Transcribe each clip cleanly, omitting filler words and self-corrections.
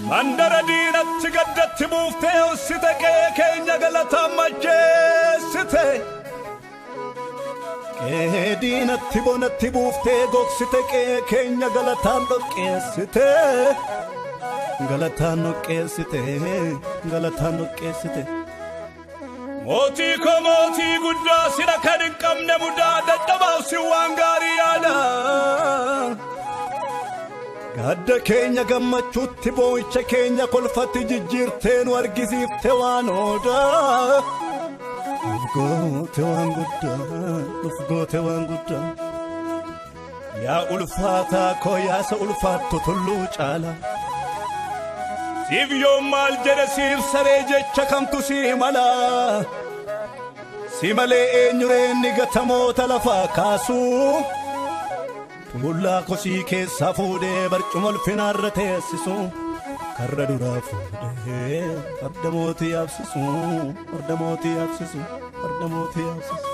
Mandara diinatti gaddatti buuftee hossite qe'ee keenya galataan macheessite. Qe'ee diinatti bonatti buuftee gogsite qe'ee keenya galataan dhoqqeessite. Galataan dhoqqeessite, galataan dhoqqeessite. Mootii koo mootii guddaa sira kan hin qabne mudaa dadhabaaf si waan gaarii yaada. Gadda keenya gammachuutti boo'icha keenya kolfatti jijjiirtee nu argisiifte waan odaa. Nuuf goote waan guddaa, nuuf goote waan guddaa. Yaa ulfaataa koo yaasa ulfaattu tulluu caala. Siif yoom maal jedhe siif saree jecha kamtu sii mala. Si malee eenyuree inni gatamoota lafaa kaasuu. Tuullaa kosii keessaa fuudhee barcuma ulfinaarra teessisu. Karra duraa fuudhee farda mootii yaabsisu. Farda mootii yaabsisu. Farda mootii yaabsisu.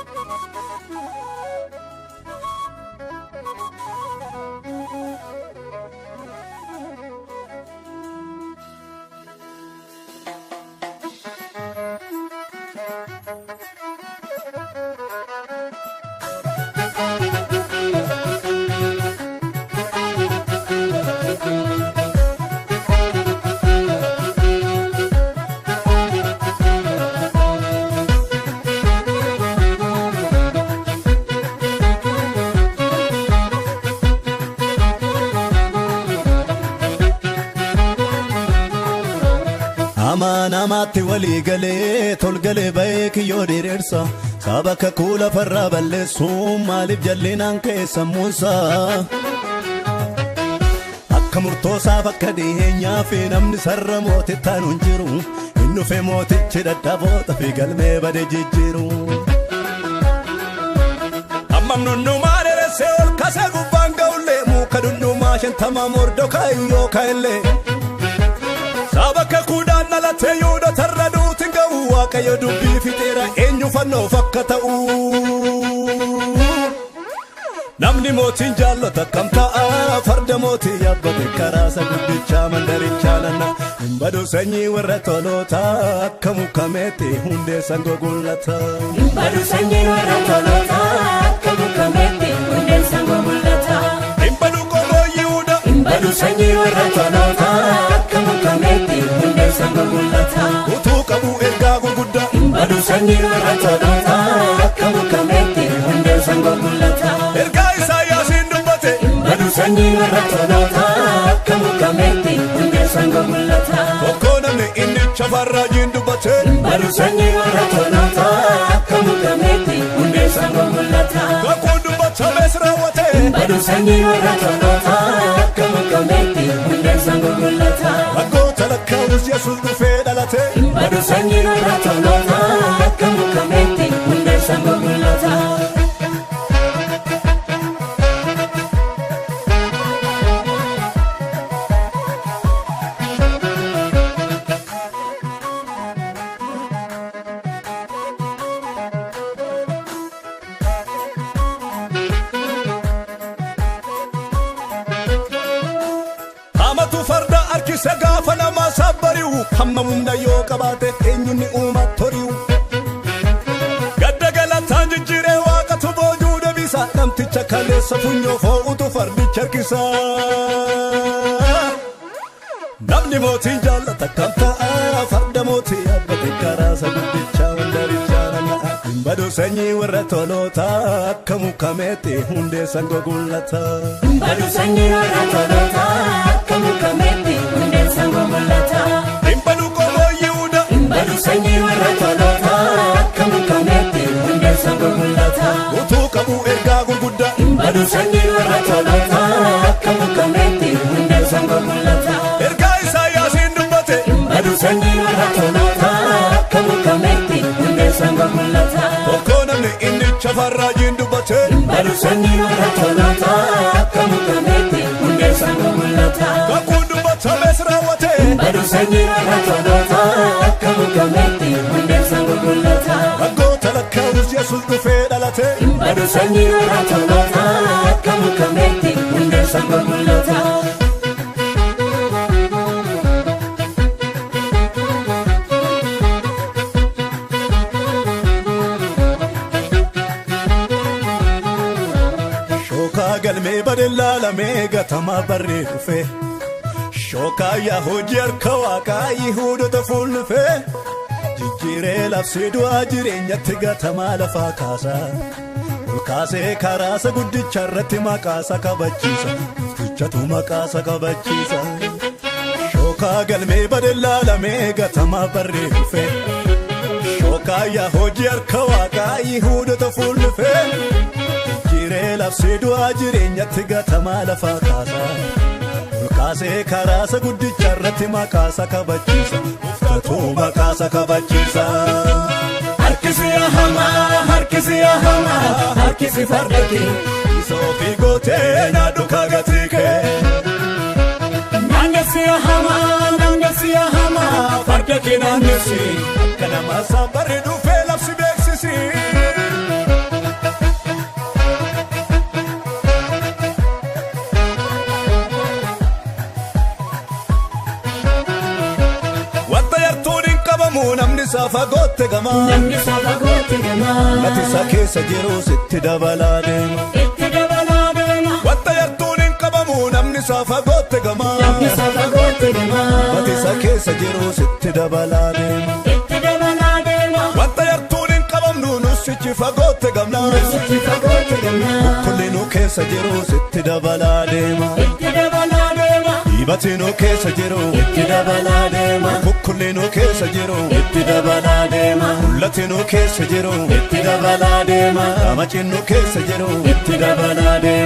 Amaan amaatti walii galee tolgalee ba'ee kiyyoo diriirsa. Saba kakuu lafarraa balleessuun maaliif jallinaan ka'e sammuunsa. Akka murtoosaaf akka dhiyeenyaa fi namni sarara mootittaan hin jiru. Inni dhufe mootichi dadhaboota fi galmee bade jijjiiru. Hammam nunnumaa dheeressee ol kaasee gubbaan ga'ullee muka dhundhumaa 50 mordokaa yoo ka'ellee. Saba kakuudhaan dhalatee Yihuudoota irra duutiin ga'u Waaqayyo dubbii fixeera eenyu fannoof akka ta'u. Namni mootiin jaallata akkam ta'a farda mootii yaabbate karaa isa guddichaa mandarichaa lanna. Hin badu sanyii warra tolootaa akka mukameetti hundeessan gogul'ata. Hin badu sanyiin warra tolootaa akka mukameetti hundeessan gogul'ata. Hin badu qomoo Yihuudaa. Hin badu sanyiin warra tolootaa akka mukameetti hundeessan gogul'ata. Utuu qabu ergaa gurguddaa. Hin badu sanyiin warra tolootaa akka mukameetti hundeessan gogul'ata. Ergaa Isaayyaasiin dubbate. Hin badu sanyiin warra tolootaa akka mukameetti hundeessan gogul'ata. Tokko namni inni chafarraajiin dubbate. Hin badu sanyiin warra tolootaa akka mukameetti hundeessan gogul'ata. Kakuun dubbatames raawwate. Hin badu sanyiin warra tolootaa akka mukameetti hundeessan gogul'ata. Waggoota lakkaa'us Yesuus dhufee dhalate. Hin badu sanyiin warra tolootaa akka mukameetti hundeessan gogul'ata. Hamatu farda harkise gaafa nama sabbari'u hamma humna yoo qabaate eenyuun ni uuma tori'u. Gadda galataan jijjiiree waaqatu boojuu deebisa namticha kaleessa funyoo foo'utu fardicha harkisa. Namni mootiin jaallata akkam ta'a farda mootii yaabbate karaa isa guddichaa mandarichaa nana'a. Hin badu sanyii warra tolootaa akka mukameetti hundeessan gogul'ata. Hin badu sanyiin warra tolootaa akka mukameetti hundeessan gogul'ata. Hin badu qomoo Yihuudaa. Hin badu sanyiin warra tolootaa akka mukameetti hundeessan gogul'ata. Utuu qabu ergaa gurguddaa. Hin badu sanyiin warra tolootaa akka mukameetti hundeessan gogul'ata. Ergaa Isaayyaasiin dubbate. Hin badu sanyiin warra tolootaa akka mukameetti hundeessan gogul'ata. Tokko namni inni chafarraajiin dubbate. Hin badu sanyiin warra tolootaa akka mukameetti hundeessan gogul'ata. Kakuun dubbatames raawwate. Hin badu sanyiin warra tolootaa akka mukameetti hundeessan gogul'ata. Waggoota lakkaa'us Yesuus dhufee dhalate. Hin badu sanyiin warra tolootaa akka mukameetti Shookaa galmee badeellaalamee gatamaa barree dhufe. Shookaa yaa hojii harka waaqaa Yihudoota fuullufee. Jijjiiree labsee du'aa jireenyatti gatamaa lafaa kaasa. Ol kaasee karaasa guddicha irratti maqaasa kabachiisa. Guddichatu maqaasa kabachiisa. Shookaa galmee badeellaalamee gatamaa barree dhufe. Shookaa yaa hojii harka waaqaa Yihudoota fuullufee. Jijjiiree labsee du'aa jireenyatti gatamaa lafaa kaasa. Ol kaasee karaasa guddicha irratti maqaasa kabachiisa. Uffatu maqaasa kabachiisa. Harkisi yaa hamaa, harkisi yaa hamaa, harkisi farda kee. Isa ofii gootee nyaadhu kaagatii kee. Naannessi yaa hamaa, naannessi yaa hamaa, farda kee naannessi. Akka nama sabarri dhufee labsi beeksisi. Wanta yartuun hin qabamu namni isaa fagootte gamaa. Namni isaa fagootti gamaa. Lati isaa keessa jirus itti dabalaa deema. Itti dabalaa deema. Wanta yartuun hin qabamu namni isaa fagootte gamaa. Namni isaa fagootti gamaa. Lati isaa keessa jirus itti dabalaa deema. Itti dabalaa deema. Wanta yartuun hin qabamnu nusichi fagootte gamnaa. Sichi fagootti gamaa. Kullinuu keessa jirus itti dabalaa deema. Itti dabalaa deema. Dhibatinuu keessa jiru. Itti dabalaa deema. Kukkullinuu keessa jiru. Itti dabalaa deema. Mul'atinuu keessa jiru. Itti dabalaa deema. Ramacinnuu keessa jiru. Itti dabalaa deema.